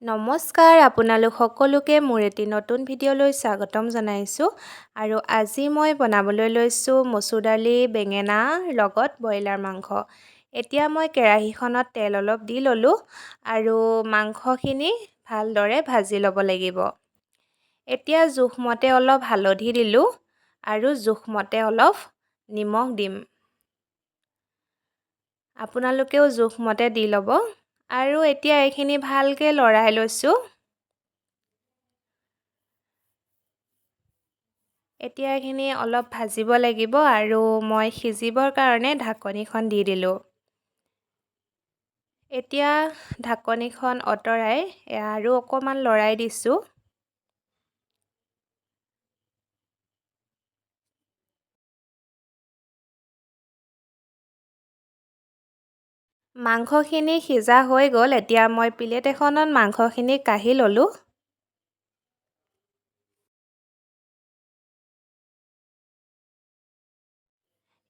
নমস্কাৰ, আপোনালোক সকলোকে মোৰ এটি নতুন ভিডিঅ'লৈ স্বাগতম জনাইছোঁ। আৰু আজি মই বনাবলৈ লৈছোঁ মচুৰ দালি বেঙেনাৰ লগত ব্ৰইলাৰ মাংস। এতিয়া মই কেৰাহীখনত তেল অলপ দি ল'লোঁ আৰু মাংসখিনি ভালদৰে ভাজি ল'ব লাগিব। এতিয়া জোখমতে অলপ হালধি দিলোঁ আৰু জোখমতে অলপ নিমখ দিম। আপোনালোকেও জোখমতে দি ল'ব। আৰু এতিয়া এইখিনি ভালকৈ লৰাই লৈছোঁ। এতিয়া এইখিনি অলপ ভাজিব লাগিব আৰু মই সিজিবৰ কাৰণে ঢাকনিখন দি দিলোঁ। এতিয়া ঢাকনিখন আঁতৰাই আৰু অকণমান লৰাই দিছোঁ। মাংসখিনি সিজা হৈ গ'ল। এতিয়া মই প্লেট এখনত মাংসখিনি কাঢ়ি ল'লোঁ।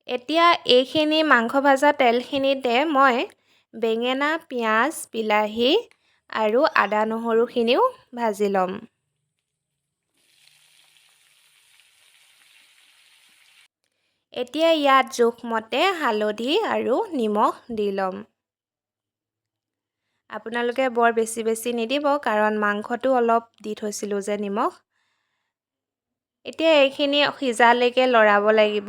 এতিয়া এইখিনি মাংস ভাজা তেলখিনিতে মই বেঙেনা, পিঁয়াজ, বিলাহী আৰু আদা নহৰুখিনিও ভাজি ল'ম। এতিয়া ইয়াত জোখমতে হালধি আৰু নিমখ দি ল'ম। আপোনালোকে বৰ বেছি বেছি নিদিব, কাৰণ মাংসটো অলপ দি থৈছিলোঁ যে নিমখ। এতিয়া এইখিনি সিজালৈকে লৰাব লাগিব।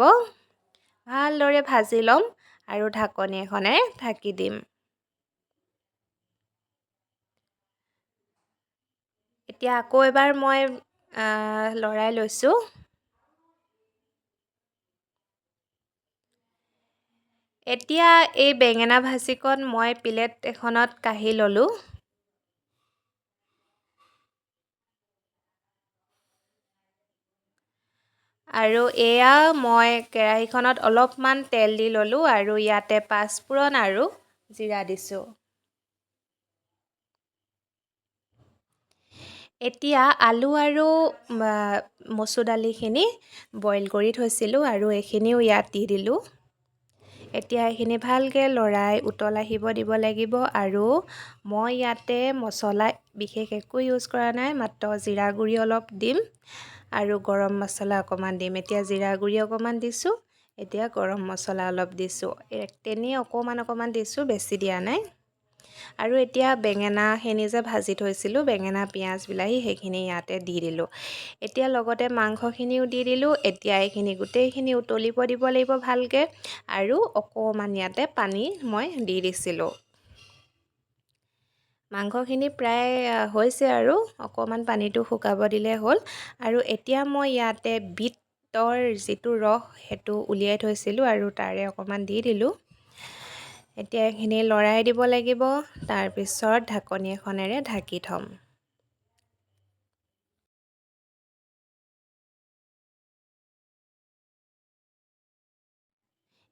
ভালদৰে ভাজি ল'ম আৰু ঢাকনি এখনেৰে ঢাকি দিম। এতিয়া আকৌ এবাৰ মই লৰাই লৈছোঁ। এতিয়া এই বেঙেনা ভাজিকণ মই প্লেট এখনত কাঢ়ি ল'লোঁ। আৰু এয়া মই কেৰাহীখনত অলপমান তেল দি ল'লোঁ আৰু ইয়াতে পাঁচফোৰণ আৰু জিৰা দিছোঁ। এতিয়া আলু আৰু মচুৰ দালিখিনি বইল কৰি থৈছিলোঁ আৰু এইখিনিও ইয়াত দি দিলোঁ। এতিয়া এইখিনি ভালকৈ লৰাই উতল আহিব দিব লাগিব। আৰু মই ইয়াতে মছলা বিশেষ একো ইউজ কৰা নাই, মাত্ৰ জিৰা গুড়ি অলপ দিম আৰু গৰম মছলা অকণমান দিম। এতিয়া জিৰা গুড়ি অকণমান দিছোঁ, এতিয়া গৰম মছলা অলপ দিছোঁ, তেনেই অকণমান অকণমান দিছোঁ, বেছি দিয়া নাই। আৰু এতিয়া বেঙেনাখিনি যে ভাজি থৈছিলোঁ, বেঙেনা, পিঁয়াজ, বিলাহী সেইখিনি ইয়াতে দি দিলোঁ। এতিয়া লগতে মাংসখিনিও দি দিলোঁ। এতিয়া এইখিনি গোটেইখিনি উতলিব দিব লাগিব ভালকৈ। আৰু অকণমান ইয়াতে পানী মই দি দিছিলোঁ। মাংসখিনি প্ৰায় হৈছে আৰু অকণমান পানীটো শুকাব দিলে হ'ল। আৰু এতিয়া মই ইয়াতে বিটৰ যিটো ৰস সেইটো উলিয়াই থৈছিলোঁ আৰু তাৰে অকণমান দি দিলোঁ। এতিয়া এইখিনি লৰাই দিব লাগিব, তাৰপিছত ঢাকনি এখনেৰে ঢাকি থ'ম।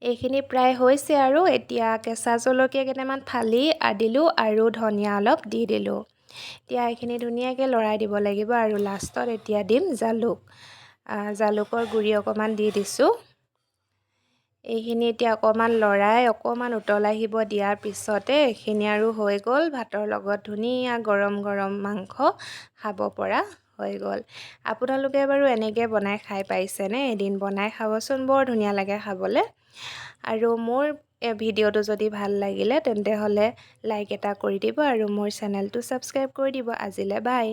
এইখিনি প্ৰায় হৈছে আৰু এতিয়া কেঁচা জলকীয়া কেইটামান ফালি দিলোঁ আৰু ধনিয়া অলপ দি দিলোঁ। এতিয়া এইখিনি ধুনীয়াকৈ লৰাই দিব লাগিব আৰু লাষ্টত এতিয়া দিম জালুক, জালুকৰ গুড়ি অকণমান দি দিছোঁ। এইখিনি এতিয়া অকণমান লৰাই অকণমান উতল আহিব দিয়াৰ পিছতে এইখিনি আৰু হৈ গ'ল। ভাতৰ লগত ধুনীয়া গৰম গৰম মাংস খাব পৰা হৈ গ'ল। আপোনালোকে বাৰু এনেকৈ বনাই খাই পাইছেনে? এদিন বনাই খাবচোন, বৰ ধুনীয়া লাগে খাবলৈ। আৰু মোৰ এই ভিডিঅ'টো যদি ভাল লাগিলে তেন্তে হ'লে লাইক এটা কৰি দিব আৰু মোৰ চেনেলটো ছাবস্ক্ৰাইব কৰি দিব। আজিলৈ বাই।